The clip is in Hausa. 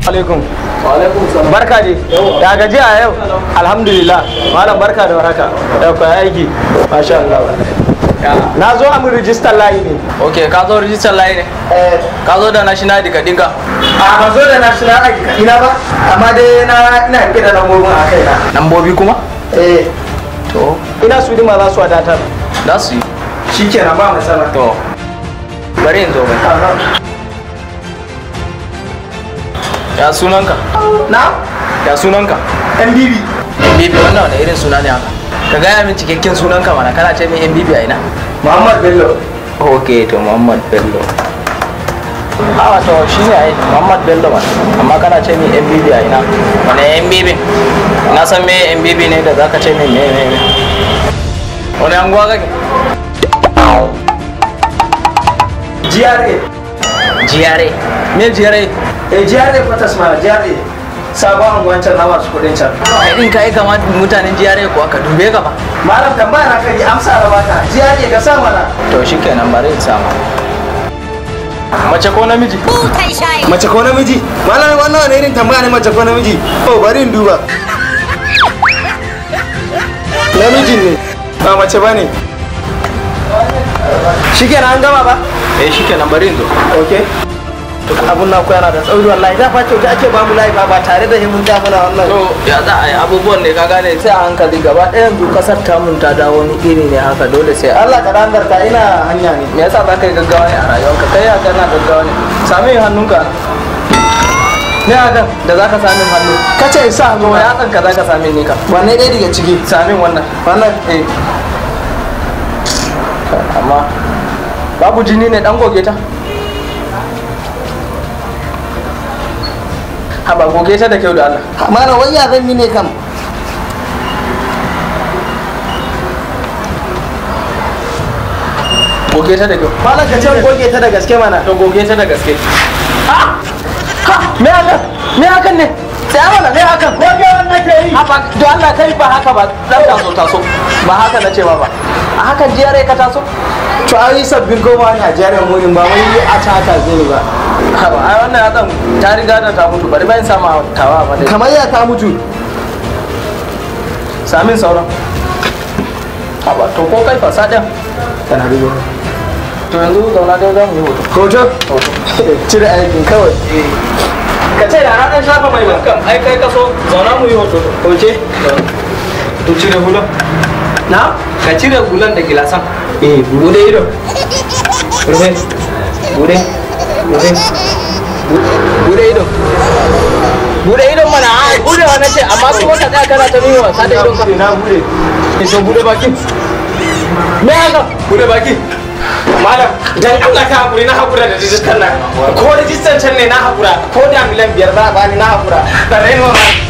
Alaikum. Barka dai. Ya gaji a yau? Alhamdulillah. Malam barka da warhaka. Ya kwa aiki. Masha Allah. Na zo a mun rijistar layi ne. Ok, ka zo rijistar layi ne? Eh. Ka zo da national ID ka ɗinka? A ban zo da national ID ina ba, amma dai na ina rike da lambobin a kaina. Lambobi kuma? Eh. To. Ina su ma za su wadatar. Za su yi. Shikenan ba matsala. To. Bari in zo mai. Ya sunanka? Na? Ya sunanka? MBB. MBB wannan wani irin suna ne haka? Ka gaya min cikakken sunanka mana, kana ce min MBB a ina? Muhammad Bello. Ok, to Muhammad Bello. A to shi ne ai Muhammad Bello mana, amma kana ce min MBB a ina? Wane MBB? Na san me MBB ne da zaka ce min me. Wani anguwa kake? GRA. GRA. Me GRA? Eh GRA kwatas mana, GRA. Sabon anguwan can na masu kudin can. Kai din kai kama mutanen GRA kuwa ka dube ka ba. Malam tambaya na kai amsa da baka. GRA ka sa mana. To shikenan bari in sama. Mace ko namiji? Mace ko namiji? Malam wannan wani irin tambaya ne mace ko namiji? Oh bari in duba. Namiji ne ba mace bane. Shikenan an gama ba? Eh shikenan bari in zo. Okay. Abun na yana da tsauri wallahi da fa kyauta ake ba mu layi ba tare da himun da muna wallahi. To ya za a yi abubuwan ne ka gane sai a hankali gaba ɗaya yanzu kasar tamun ta dawo wani iri ne haka dole sai Allah ka dangarta ina hanya ne. Me yasa za ka yi gaggawa ne a rayuwarka? Kai haka na gaggawa ne. Sami hannunka. Ne hakan da za ka sami hannu. Ka ce sa hannu ya tsanka za ka sami ni ka. Wanne ɗaya daga ciki? Sami wannan. Wannan eh. Amma babu jini ne dan goge ta. Haba goge ta da kyau da Allah. Mana wai ya zan yi ne kam? Goge ta da kyau. Malam ka ce goge ta da gaske mana. To goge ta da gaske. Ha! Ha! Me haka? Me hakan ne? Tsaya mana me hakan? Goge wannan ke yi. Haba to Allah kai ba haka ba. Dan taso taso. Ba haka na ce ba ba. A hakan GRA ka taso? To ai sabbin goma ne a GRA mu ba wai a ta haka zai ba. Haba ai wannan yatsan ta riga da ta mutu bari bayan sama tawa ba dai. Kamar ya ta mutu. Samin sauran. Haba to ko kai fasa din. Kana dubo. To yanzu zauna dai za mu yi hoto. Hoto? Hoto. Cire aikin kawai. Ka ce da na dan shafa mai ba. Kam ai kai kaso zauna mu yi hoto. Oke. To cire hulan. Na? Ka cire hulan da gilasan. Eh, bude ido. Rufe. Bude. Rufe. Bude ido. Bude idon mana, a budewa na ce amma kuma ka tsaya kana ta nuna wasa da idon ka. Na bude. To bude baki. Me haka? Bude baki. Malam, dan Allah ka hakuri na hakura da rijistar nan. Ko rijistar can ne na hakura, ko da miliyan 5 za a bani na hakura. Tare ne.